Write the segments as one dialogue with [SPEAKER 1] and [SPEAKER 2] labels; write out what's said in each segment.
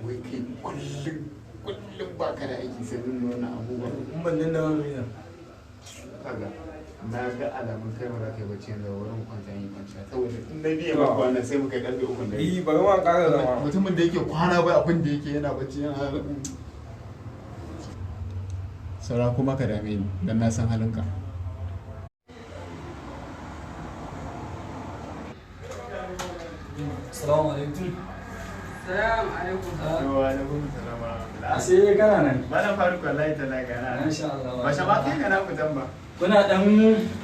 [SPEAKER 1] Wai kai kullum kullum ba ka da aiki sai nuna wannan abubuwan.
[SPEAKER 2] In ban danna ba mai.
[SPEAKER 1] Kaga, na ga alamun kai ba za ka yi bacci yanzu ba, wurin kwanta yi kwanciya, saboda in na biya maka wannan sai mu kai karfe 3 dare.
[SPEAKER 2] Eh, bari ma ƙara zama.
[SPEAKER 1] Mutumin da yake kwana ba abin da yake, yana bacci, yana saura kuma ka dame ni dan na san halinka.
[SPEAKER 3] Assalamu alaikum.
[SPEAKER 4] Salamu alaikum.
[SPEAKER 1] Wa alaikum salam wa rahmatullah.
[SPEAKER 3] Ashe kana nan.
[SPEAKER 1] Malam Faruk, wallahi tana gana.
[SPEAKER 3] Masha Allah.
[SPEAKER 1] Ba sha ba kai gana fitan ba.
[SPEAKER 3] Kuna dan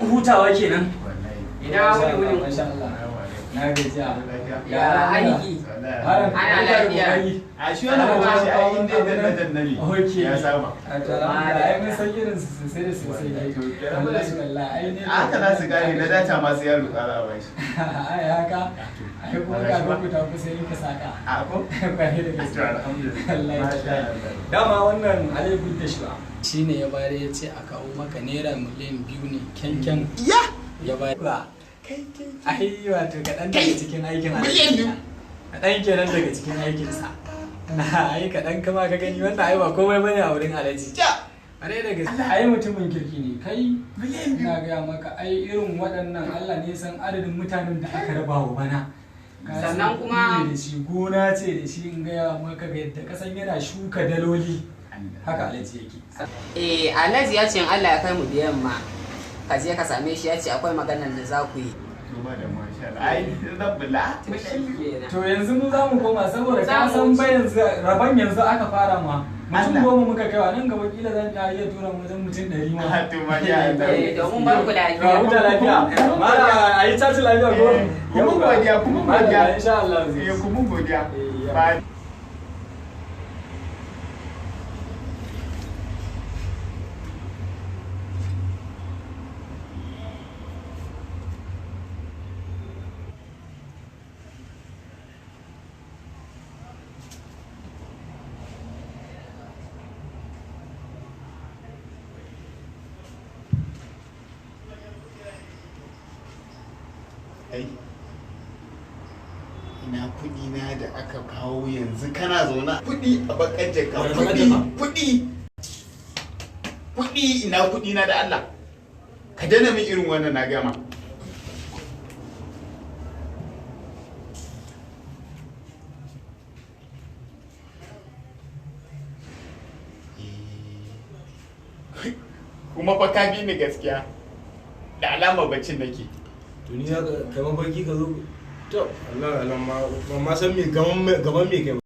[SPEAKER 3] hutawa kenan.
[SPEAKER 1] Wallahi.
[SPEAKER 4] Ina wuni wuni.
[SPEAKER 3] Masha Allah.
[SPEAKER 1] Assalamu alaikum.
[SPEAKER 3] Na gajiya.
[SPEAKER 1] Lafiya.
[SPEAKER 4] Ya aiki.
[SPEAKER 1] Wallahi.
[SPEAKER 3] Malam,
[SPEAKER 4] Ana
[SPEAKER 3] barka da
[SPEAKER 4] lafiya.
[SPEAKER 3] kokari.
[SPEAKER 1] A shi wannan mutum shi ai inda danna danna ne.
[SPEAKER 3] Okay.
[SPEAKER 1] Ya saba.
[SPEAKER 3] A to alhamdulillah, ai mun san irin su sosai da sosai.
[SPEAKER 1] Wallahi, to kenan ba
[SPEAKER 3] Wallahi wallahi ai ne.
[SPEAKER 1] A haka za su gane na data masu yaro tsara a bashi.
[SPEAKER 3] Ai haka. Ai kuma ka ga ku ta kusa yin ka saka.
[SPEAKER 1] A ko?
[SPEAKER 3] Kwarai da gaske.
[SPEAKER 1] To alhamdulillah.
[SPEAKER 3] Wallahi.
[SPEAKER 1] Masha Allah.
[SPEAKER 3] Dama wannan Alaikum da shi ba. Shi ne ya bayar ya ce a kawo maka naira miliyan 2 ne kyankyan.
[SPEAKER 1] Ya!
[SPEAKER 3] Ya bayar. Ba.
[SPEAKER 1] Kai kai.
[SPEAKER 3] Ai wato kaɗan daga cikin aikin
[SPEAKER 1] Miliyan 2.
[SPEAKER 3] Kaɗan kenan daga cikin aikinsa. Na ai kaɗan kama ka gani, wannan ai ba komai bane a wurin Alhaji.
[SPEAKER 1] Ja!
[SPEAKER 3] Ƙwarai da gaske. Ai mutumin kirki ne kai.
[SPEAKER 1] Miliyan 2.
[SPEAKER 3] Ina gaya maka, ai irin waɗannan Allah ne san adadin mutanen da aka raba wa bana. Ka san
[SPEAKER 4] Sannan kuma-
[SPEAKER 3] kuɗi ne da shi, gona ce da shi, in gaya maka ga yadda kasan yana shuka daloli. Haka Alhaji yake.
[SPEAKER 4] Eh, Alhaji ya ce in Allah ya kai mu da yamma ka je ka same shi, ya ce akwai maganar da za ku yi.
[SPEAKER 1] To ba da masha Allah. Ai zan bula.
[SPEAKER 4] To shi kenan.
[SPEAKER 3] To yanzu mu za mu koma saboda
[SPEAKER 4] Za
[SPEAKER 3] ka
[SPEAKER 4] mu
[SPEAKER 3] san
[SPEAKER 4] wuce.
[SPEAKER 3] ba yanzu rabon yanzu aka fara ma. Mutum
[SPEAKER 1] Allah.
[SPEAKER 3] 10 muka kaiwa, nan gaba kila zan iya tura mu wajen mutum 100 ma.
[SPEAKER 1] Ah, to masha Allah.
[SPEAKER 4] Eh, domin bar ku lafiya.
[SPEAKER 3] Ga huta lafiya. Mala a yi caci lafiya ko?
[SPEAKER 1] Eh, kuma godiya, kuma godiya.
[SPEAKER 3] Madalla, insha Allah.
[SPEAKER 1] Eh, kuma godiya.
[SPEAKER 3] Eh, ya.
[SPEAKER 1] Ba ai ina kudi na da aka kawo yanzu kana zaune kudi a bakar jaka?
[SPEAKER 2] Wani
[SPEAKER 1] kudi
[SPEAKER 2] bakar jaka?
[SPEAKER 1] Kudi, kudi, ina kudi na da Allah ka daina min irin wannan, na gama. Kuma fa ka bi ni gaskiya da alama baccin nake.
[SPEAKER 2] To ni za ka kai mafarki ka zo. To Allah Allah, ma ban ma san me gaban me kai ba.